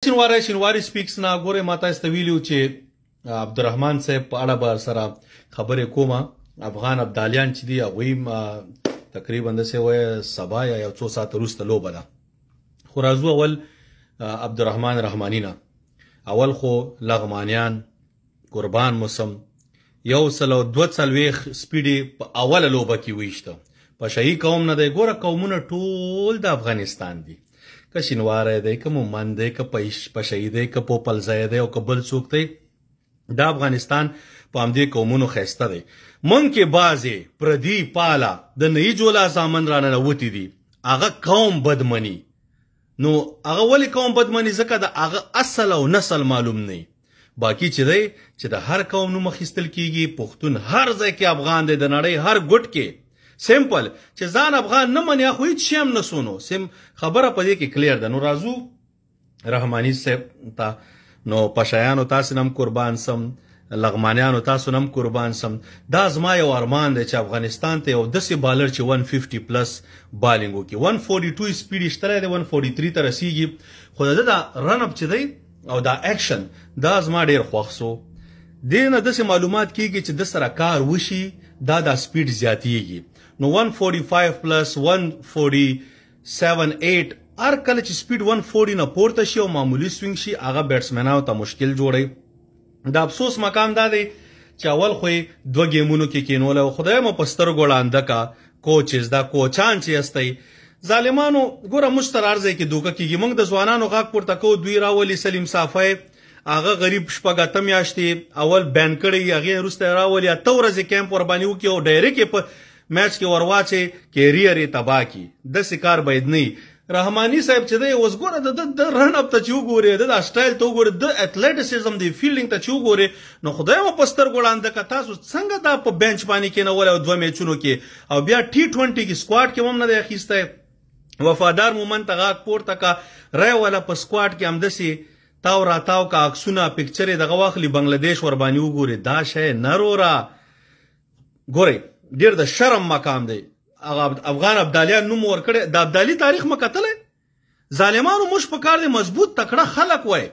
شینواری شینواری سپیکس نه ګوره، ما تاسو ته ویلي چې عبدالرحمن صاحب په اړه به سره خبرې کوم. افغان ابدالیان چې دي هغوی تقریبا داسې وایه سبا یا یو څو ساعته وروسته لوبه ده. خو راځو اول عبدالرحمن رحماني نه. اول خو لغمانیان قربان موسم 142 سپیډې په اوله لوبه کې ویشته. پشهيي قوم نه دی، ګوره قومونه ټول د افغانستان دي، که شینواری دی، که مومند دی، که پشهيي دی، که پوپلزی دی او که بل څوک دی، د افغانستان په همدې قومونو ښایسته دی. مونږ کې بعضې پردي پاله د نهي جولا زامن راننوتي دي، هغه قوم بدمني. نو هغه ولې قوم بدمني؟ ځکه د هغه اصل او نسل معلوم نه. باقي چې دی چې د هر قوم نوم اخیستل کیږي، پښتون هر ځای کې افغان دی، د نړۍ هر ګوټ کې. سمپل چې ځان افغان نه مني خو هیڅ شی هم نه سونو، سم خبره په دې کې کلیر ده. نو راځو رحماني صاحب ته. نو پشایانو تاسو نم قربان سم، لغمانیانو تاسو نم قربان سم. دا زما یو ارمان دی چې افغانستان ته یو داسې بالر چې 150 پلس بالینګ وکړي. 142 سپیډ یې شتلی دی، 143 ته رسیږي، خو د ده دا رن اپ چې دی او دا اکشن دا زما ډیر خوښ سو. دې نه داسې معلومات کیږي چې د سره کار وشي دا سپیډ زیاتیږي. نو 145 پلس 147 8 هر کله چې سپیډ 140 نه پورته شي او معمولي سوینګ شي، هغه بیټسمنانو ته مشکل جوړوي. د افسوس مقام دا دی چې اول خو یې دوه ګیمونو کې کینولی او خدای مو په سترګو ړانده کا. کوچز دا کوچان چې یاستئ ظالمانو، ګوره موږ سره هر ځای کې دوکه کېږي. موږ د ځوانانو غږ پورته کوو، دوی راولي سلیم صافی، هغه غریب 6-8 میاشتې اول بین کړی، هغې وروسته یې راولي 8 ورځې کیمپ ورباندې وکړي او ډایرک یې په میچ کې ورواچوي، کیریر یې تباه کړي. داسې کار باید نه وي. رحماني صاحب چې دی اوس ګوره د ده د رن اپ ته چې وګورې، د ده سټایل ته وګورې، د اتلیټسزم دی فیلډینګ ته چې وګورې، نو خدای مو په سترګو ړانده که تاسو څنګه دا په بنچ باندې کېنولی او 2 میچونو کې او بیا ټي 20 کې سکواډ کې هم نه دی اخیستی. وفادار مومند ته غاږ پورته که، رای والا په سکواډ کې همداسې تاو راتاو که عکسونه پکچرې دغه واخلي، بنګلادیش ورباندې وګوري. دا شی نه روره، ګورئ ډېر د شرم مقام دی. هغه افغان ابدالیان نوم ورکړی، د ابدالي تاریخ مو کتلی؟ ظالمانو موږ په کار دی مضبوط تکړه خلک وای.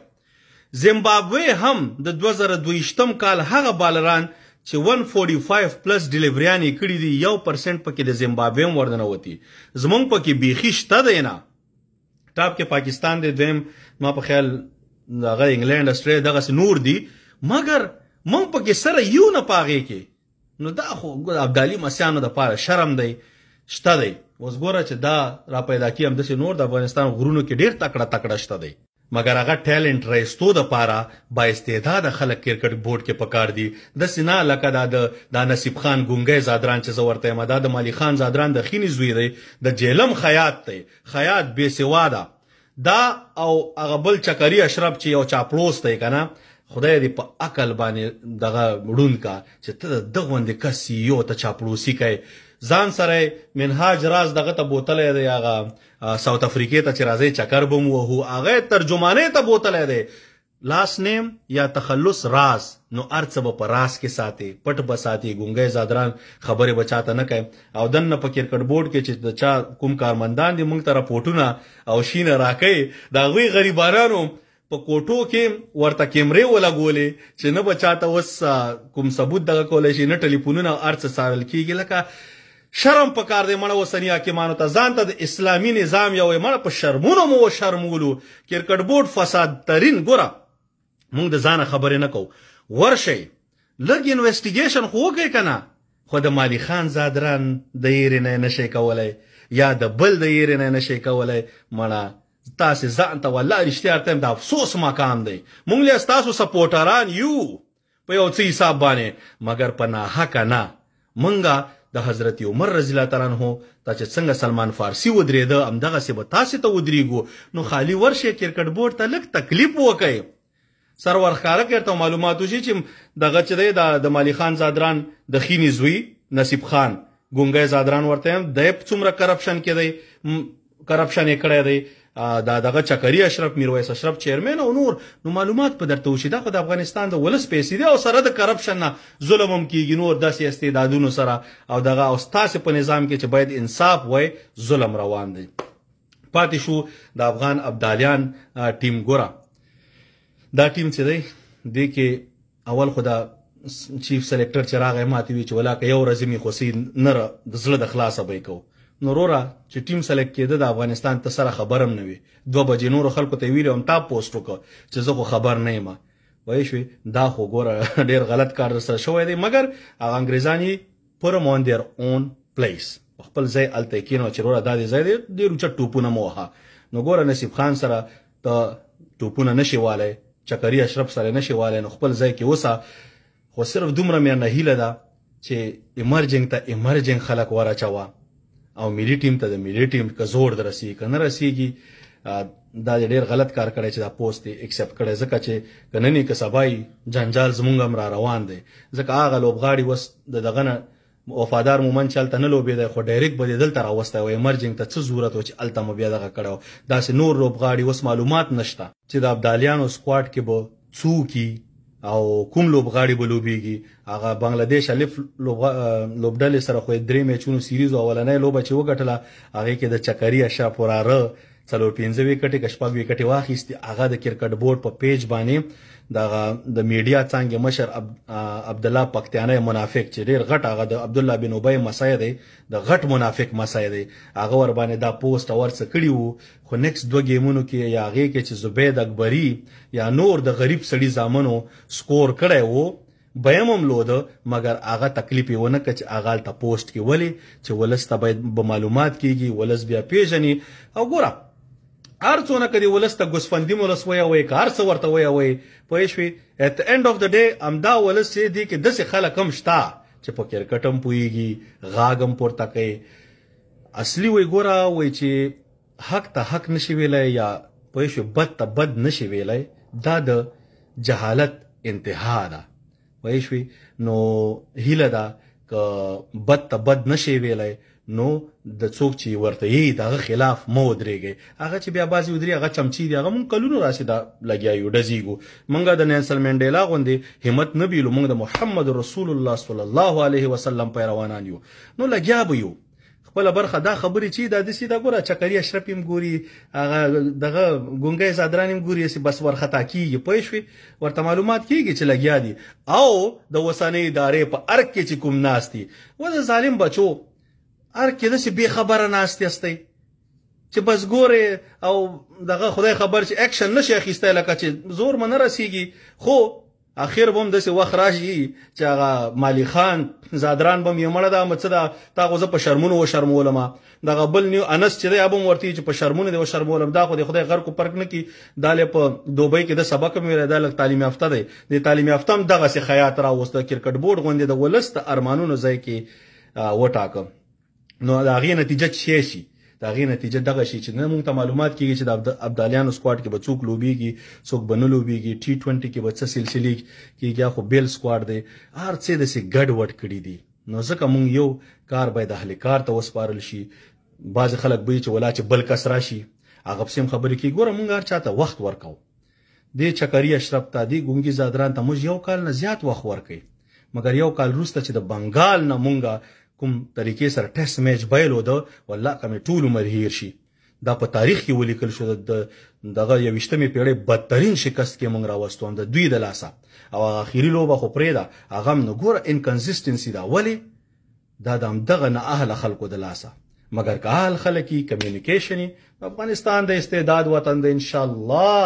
زمبابوې هم د 2022 کال هغه بالران چې 145 پلس ډیلیوریان یې کړي دي، 1% پکې د زمبابوې هم ورننوتي. زمونږ پکې بیخي شته دی نه. ټاپ کې پاکستان دی، دویم ما په خیال هغه انګلینډ، اسټرالیا دغسې نور دي، مګر موږ پکې سره یو نه په هغې کې. نو دا خو ابدالي مسیانو دپاره شرم دی، شته دی. اوس ګوره چې دا را پیدا کیږي همداسې نور د افغانستان غرونو کې ډېر تکړه تکړه شته دی، مګر هغه ټیلنټ راایستو دپاره با استعداده خلک کرکټ بورډ کې پکار دي. داسې نه لکه دا د دا نصیب خان ګونګی زادران چې زه ورته یم، دا د مالي خان زادران د خینې زوی دی، د جیلم خیاط دی، خیاط بې سواده دا، او هغه بل چکري اشرف چې یو چاپړوس دی که نه، خدای دې په عقل باندې دغه ړوند کا چې ته د ده غوندې کس یو ته چاپړوسي کوې. ځان سره منهاج راز دغه ته بوتلی دی، هغه ساوت افریقې ته چې راځئ چکر به مو وهو، هغه یې ترجمانۍ ته بوتلی دی. لاس نیم یا تخلص راز، نو هر څه به په راز کې ساتې، پټ به ساتې، ګونګی زادران خبرې به چاته نه کوي. او دننه په کرکټ بورډ کې چې د چا کوم کارمندان دي موږ ته رپورټونه او شینه راکوي، د هغوی غریبانانو په کوټو کې ورته کیمرې ولګولې چې نه به چاته اوس کوم ثبوت دغه کولی شي، نه ټلیفونونه او هر څه څارل کېږي. لکه شرم پکار دی مړه اوسني حاکمانو ته، ځان ته د اسلامي نظام یو مړه په شرمونو مو وشرمولو. کرکټ بورډ فساد ترین، ګوره موږ د ځانه خبرې نه کوو، ورشئ لږ انویسټیګیشن خو وکړئ که نه، خو د مالي خان زادران د یېرې نه نه شئ کولی یا د بل د یېرې نه نه شئ کولی. مړه تاسې ځان ته والله رښتیا درته وایم د افسوس مقام دی. موږ له ستاسو سپورټران یو په یو څه حساب باندې، مګر په ناحقه نه. موږ د حضرت عمر رضی الله تعالی عنه ته چې څنګه سلمان فارسي ودرېده، همدغسې به تاسې ته ودرېږو. نو خالي ورشئ کرکټ بورډ ته لږ تکلیف وکړئ، سر ورښکاره کړئ، ورته معلومات وشي چې دغه چې دی د مالي خان زادران د خینې زوی نصیب خان ګونګی زادران ورته یم، دی څومره کرپشن کې دی، کرپشن یې کړی دی، دا دغه چکري اشرف، میرویس اشرف چیرمن او نور. نو معلومات په درته وشي. دا خو د افغانستان د ولس پیسې دي او سره د کرپشن نه ظلم هم کېږي، نور داسې استعدادونو سره او دغه او ستاسې په نظام کې چې باید انصاف وای ظلم روان دی. پاتې شو د افغان ابدالیان ټیم. ګوره دا ټیم چې دی دې کې اول خو دا چیف سلیکټر چې راغی ماته وی چې ولاکه یو ورځ مې خوسي نه د زړه د خلاصه به یې کوو. نو وروره چې ټیم سلیکټ کېده د افغانستان ته سره خبرم نه وي، 2 بجې نورو خلکو ته ویلي وم تا پوسټ وکړه چې زه خو خبر نه یم. وایي شوې دا خو ګوره ډېر غلط کار درسره شوی دی، مګر هغه انګریزان یې put them on their own place، په خپل ځای هلته یې کېنوه چې وروره دا دې ځای دی، ډېر اوچت ټوپونه مه وهه. نو ګوره نصیب خان سره ته ټوپونه نشي والی، چکري اشرف سره نشي والی، نو خپل ځای کې اوسه. خو صرف دومره مې نه هیله ده چې ایمرجنګ ته ایمرجنګ خلک وراچوه او ملي ټیم ته د ملي ټیم که زور درسي که نه رسیږي. دا ډېر غلط کار کړی چې دا پوسټ یې اکسپټ کړی، ځکه چې که نن یې که سبا یې جنجال زمونږ هم را روان دی. ځکه هغه لوبغاړي اوس د دغه نه وفادار مومند چې هلته نه لوبېدی، خو ډایرکټ به دې دلته راوستی و، ایمرجنګ ته څه ضرورت و چې هلته مو بیا دغه کړی و. داسې نور لوبغاړي اوس معلومات نشته چې د ابدالیانو سکواډ کې به څوک او کوم لوبغاړي به لوبېږي. هغه بنګلادیش الف لوبډلې سره خو یې 3 میچونو سیریز اولنۍ لوبه چې وګټله هغې کې د چکري اشرف وراره 4-5 ویکټې که 6 ویکټې واخیستې. هغه د کرکټ بورډ په پیج باندې دغه د میډیا څانګې مشر عبدالله پکتیانی منافق چې ډېر غټ هغه د عبدالله بن ابی مسای دی، د غټ منافق مسای دی، هغه ورباندې دا پوسټ او ورڅه کړي وو. خو نیکسټ 2 ګیمونو کې یا هغې کې چې زبید اکبري یا نور د غریب سړي زامنو سکور کړی وو، به هم لوده، مګر هغه تکلیف یې ونه کړ چې هغه هلته پوسټ کې، ولې چې ولس ته باید به معلومات کېږي، ولس بیا پېژني. او ګوره هر څونه که دې ولس ته ګوسفندي ولس ویوئ، که هر څه ورته ویوئ، پوه شوې، at the end of the day همدا ولس چې دې کې داسې خلک هم شته چې په کرکټ هم پوهېږي، غاږ هم پورته کوي. اصلي وایي ګوره وایي چې حق ته حق نشي ویلی یا پوه شوې بد ته بد نشي ویلی، دا د جهالت انتها ده. پوه شوې؟ نو هیله ده که بد ته بد نشي ویلی نو د څوک چې ورته یې د هغه خلاف مه ودرېږئ. هغه چې بیا بعضې ودرېږي هغه چمچې دي، هغه مونږ کلونو راسې دا لګیا یو ډزېږو. مونږ د نیلسن منډیلا غوندې همت نه بیلو، مونږ د محمد رسول الله صلی الله علیه وسلم پیروانان یو، نو لګیا به یو خپله برخه. دا خبرې چې دا داسې دا ګوره چکري اشرف هم ګوري، هغه دغه ګونګی ځادران هم ګوري، هسې بس ورخطا کېږي، پوه شوې، ورته معلومات کېږي چې لګیا دي. او د اوسنۍ ادارې په ارګ کې چې کوم ناست دي، و د ظالم بچو ارګ کې داسې بې خبره ناست یاستئ چې بس ګورې او دغه خدای خبر چې اکشن نشي اخیستی، لکه چې زور مه نه رسېږي. خو اخر به هم داسې وخت راشي چې هغه مالي خان زادران به هم یې مړه ده مه څه ده، تا خو زه په شرمونو وشرمولم. دغه بل نیو انس چې دی هغه به هم ورته چې په شرمونو دې وشرمولم، دا خو دې خدای غرق و پرک نه کړي. دا له په دوبۍ کې د سبق هم ویلی، دا لږ تعلیم یافته دی، د تعلیم یافته هم دغسې خیاط راوست، د کرکټ بورډ غوندې د ولس د ارمانونو ځای کې وټاکه. نو د هغې نتیجه څه شي؟ د هغې نتیجه دغه شي چې نه مونږ ته معلومات کېږي چې د ابدالیانو سکواډ کې به څوک لوبېږي، څوک به نه لوبېږي، ټي 20 کې به څه سلسلې کېږي، خو بېل سکواډ دی، هر څه داسې ګډ وډ کړي دي. نو ځکه مونږ یو کار باید اهل کار ته وسپارل شي. بعضې خلک به وي چې ولا چې بل کس راشي هغه پسې هم خبرې کوي. ګوره مونږ هر چا ته وخت ورکوو، دې چکري اشرف ته، دې ګونګي ځادران ته موږ یو کال نه زیات وخت ورکوي، مګر یو کال وروسته چې د بنګال نه مونږ کوم طریقې سره ټیسټ میچ بایلوده، والله که مې ټول عمر هیر شي. دا په تاریخ کې ولیکل شو، د دغه 21مې پیړۍ بدترین شکست کې مونږ راوستو هم د دوی د لاسه. او هغه اخري لوبه خو پرېږده، هغه هم نو ګوره انکنسسټنسي ده. ولې؟ دا د همدغه نااهله خلکو د لاسه. مګر که اهل خلک یې، کمیونیکیشن یې، افغانستان د استعداد وطن دی انشاءالله.